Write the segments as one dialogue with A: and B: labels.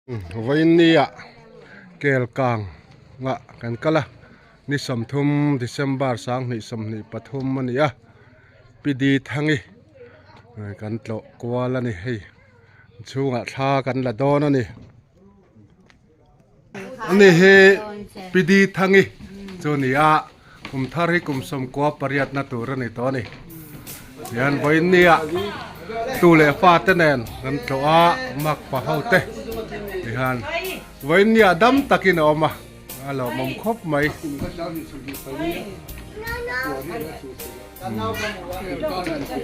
A: Vawiinnia kel kang ah kan kal a ni 30 December 2023 a ni a Pi Di Thangi kan tlawh kual a ni hei chhungah thla kan la dawn a ni ani hi Pi Di Thangi chu a ni a kum thar hi kum 18 na tur a ni tawh a ni tihian vawiinnia tu leh fa te nen kan tlawh a mak pa ho te tihian vawiinnia dam takin a awm a a lawmawm khawp mai.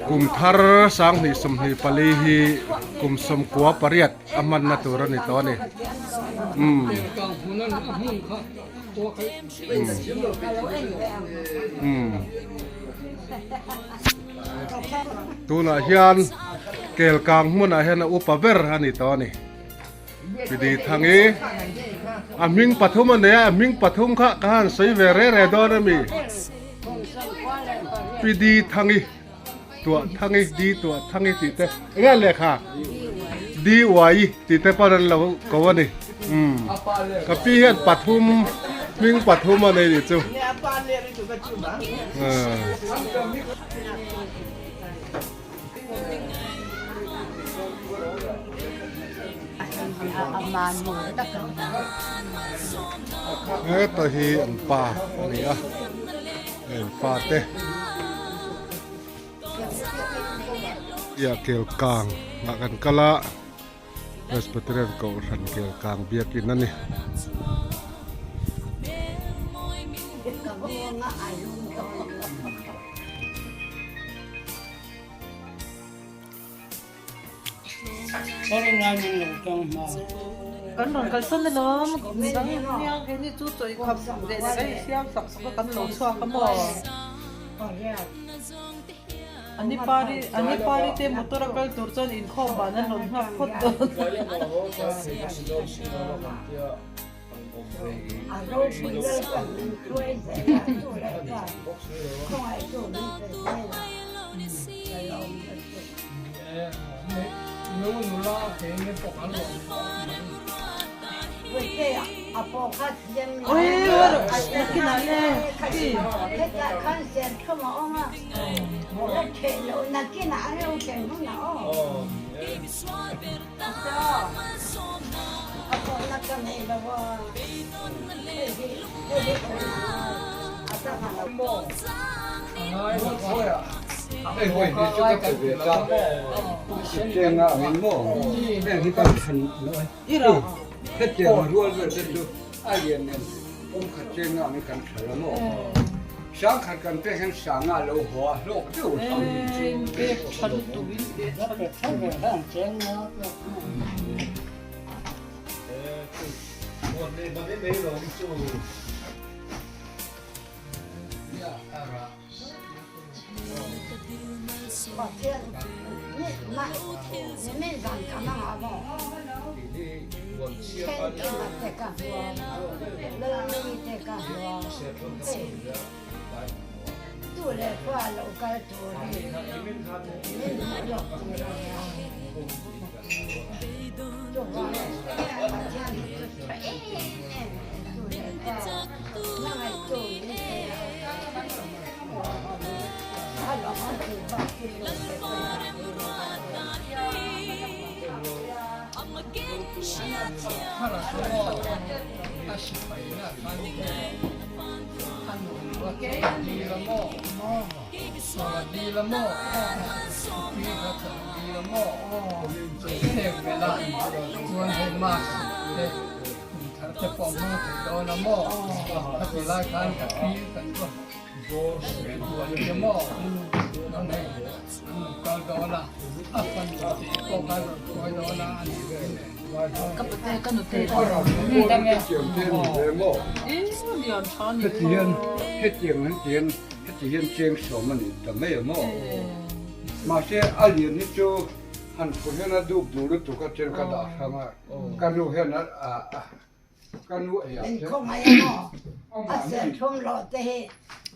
A: Kum thar 2024 hi kum 18 a hmanna tur a ni tawh a ni. Umm. Umm. Tunah hian kel kang hmunah hian a upa ber a ni tawh a ni. Pidi Thangi a hming pathum a nei a, a hming pathum kha ka han sawi ve re re dawn a mi. Pidi Thangi tuah Thangi di tuah Thangi tih te eng nge lehkha di uai tih te pawn an lo ko a ni. Umm ka pi hian pathum hming pathum a nei nih chu. Heta hi an pa a ni a heng pa te kel kang ah kan kal a Presbyterian kohhran kel kang biakin a ni.
B: Kan rawn kalsan alawm midang nia keini chu chawi khap leh leh kan insiam sak sak a kan lo chhuak a maw ani pari ani pari te motor a kal tur chuan inkhawm ban an rawn nghak phawt dawn.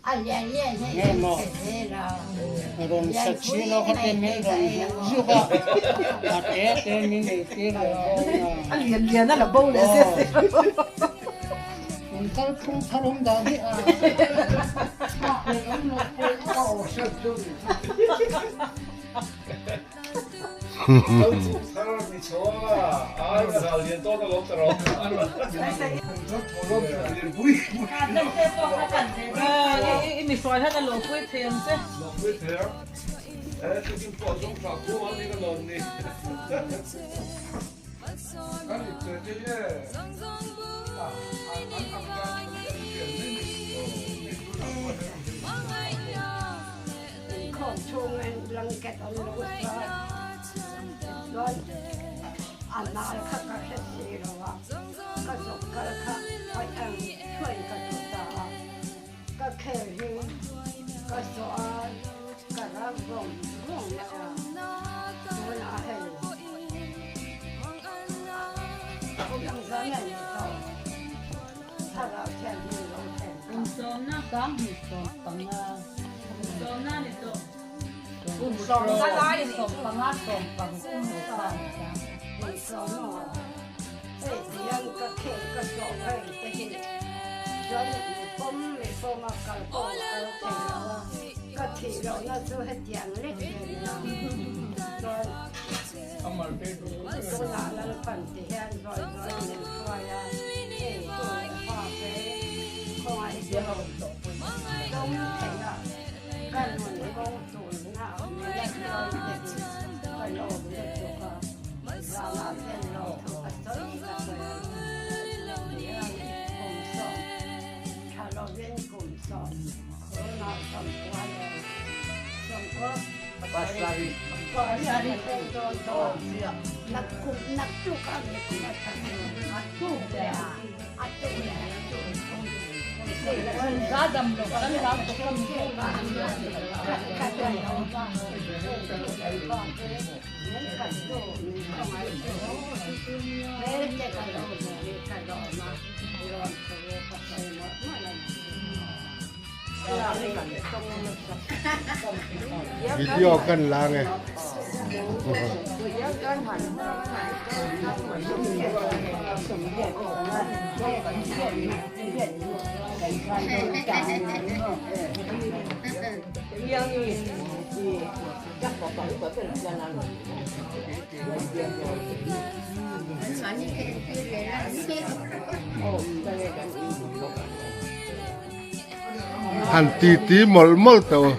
C: Nge maw rawn sa chin a khate min rawn hmuh zuk a, a te te min ei tir leh dawn a.
B: A lian lian a la bo leh sia sia.
C: In kal phung thar awm dah hi a thlak leh awm loh pawh a aw hriat chu ni.
B: I mi hruai hian a lo pui thei ang che.
D: Inkhawm chhungin blanket an lo sa chuan a nal kha ka hre si lo a, ka zawk kal kha paih ang thuai ka duh ta a, ka khel hi ka zawh a, ka rak vawng vawng leh a, tunah hei kum engzah nge ni tawh thlarau thianghlim lo thlen kha. Dawng theih a ka nun kawng tunna nula hruai te hi ka lawm lutuk a, zanah hian lawmthu ka sawi ka sawi a ni. Tihian kum 3 tha lovin kum 10 corona 90 leh 97 pasarih dawn dawn naktuk a ni kum a tha tuk a tuk leh a tuk.
A: Video kan la nge. Han ti ti mawlh mawlh tawh u.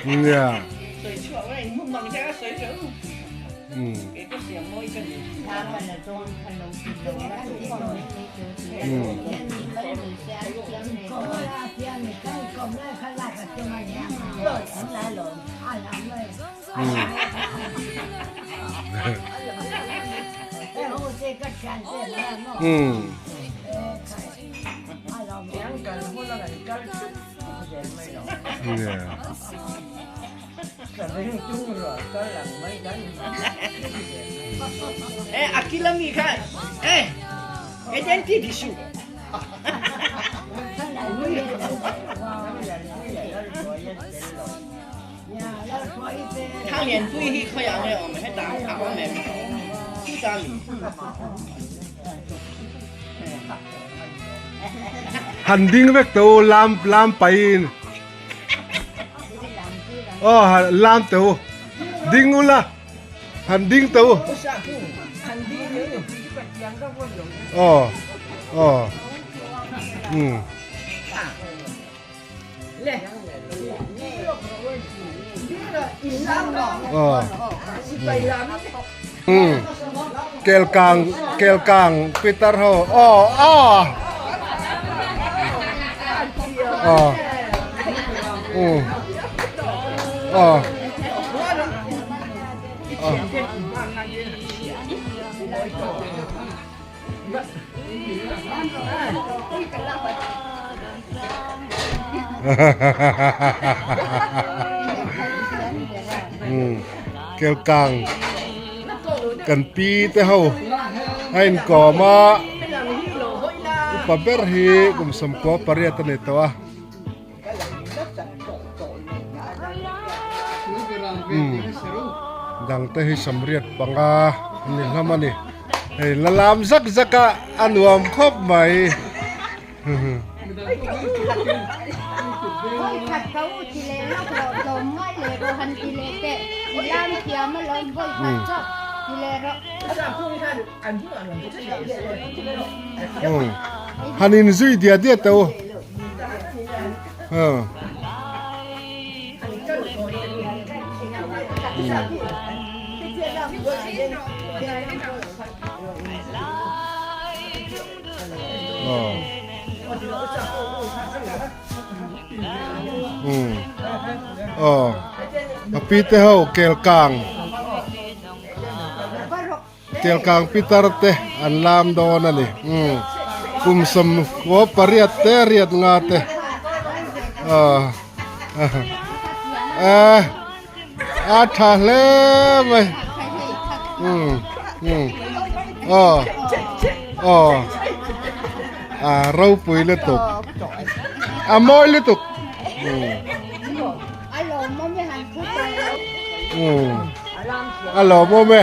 A: Nia. Han ding vek teh u lam lam pahin aw han lam teh u ding ula han ding teh u aw aw umm. Aw. Kelkang kelkang pitar ho aw aw aw um aw aw Kelkang kan pi te ho a inkawm a upa ber hi kum 18 a ni tawh a. Dang te hi 85 a ni hlawm a ni hei la lam zak zak a a nuam khawp mai. Han in zui diat diat teh u. A pi te ho kel kang. Kelkang pitar te an lam dawn a ni. Umm kum 18 te riat nga te ah a tha hle mai. Umm umm aw aw a ropui lutuk a mawi lutuk. Umm. A lawmawm e.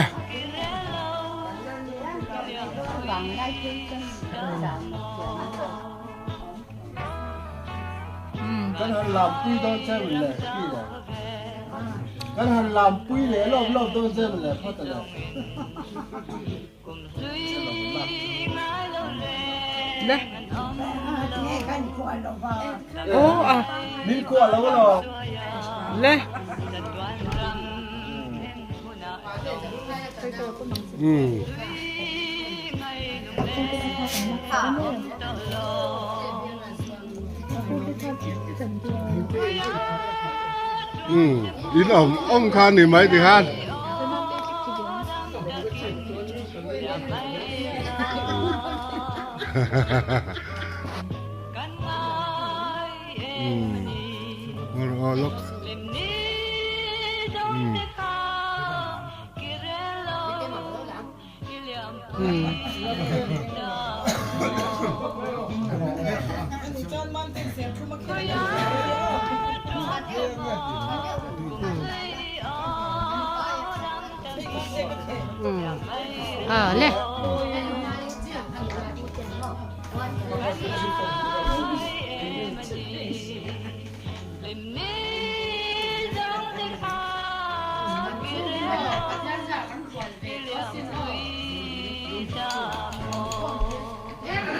E: Kan han lampui dawn che min le pi le. Kan han lampui leh lawp lawp dawn che min le phawt a lo.
B: Le. Oh a.
E: Min kuah lo lo.
B: Le.
A: Um. Um in awm awm kha ni mai ti khan. Um aw lawk. Um.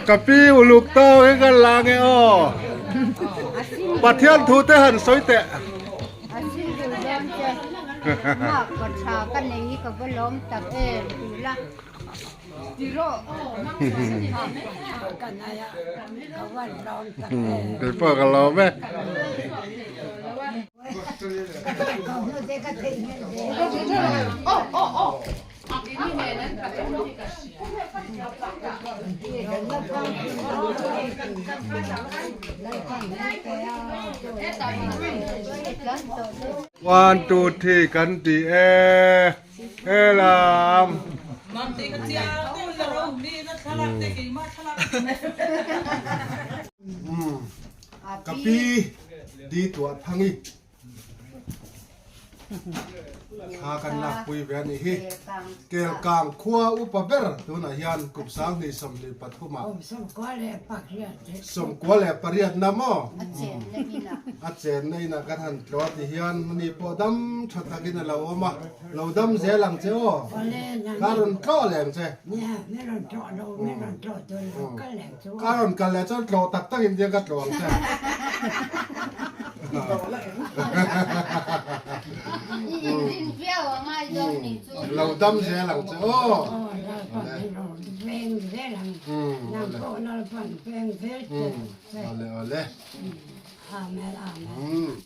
A: Ka pi uluk tawk hi kan la nge aw. Pathian thu te han sawi teh.
D: A sin duh dawn che. Mak ka tha ka nei hi ka va lawm tak em ti la.
A: Kei pawh ka lawm e. One two three kan ti e helam. Ka pi di tuah thangi. Thla kan lakpui ve a nih hi. Kelkang khua upa ber tunah hian kum 2023 ah 98 na maw a chenna inah kan han tlawh a ti hian ani pawh dam tha takin a lo awm a, lo dam zel ang che aw, ka rawn tlawh leh ang che. Ka rawn kal leh chuan tlawh tak tak in diang ka tlawh ang che. Lo dam zel ang che aw.
D: Nang pawh Lalpan peng zel che rawh se.
E: Awle awle.
D: Amen amen.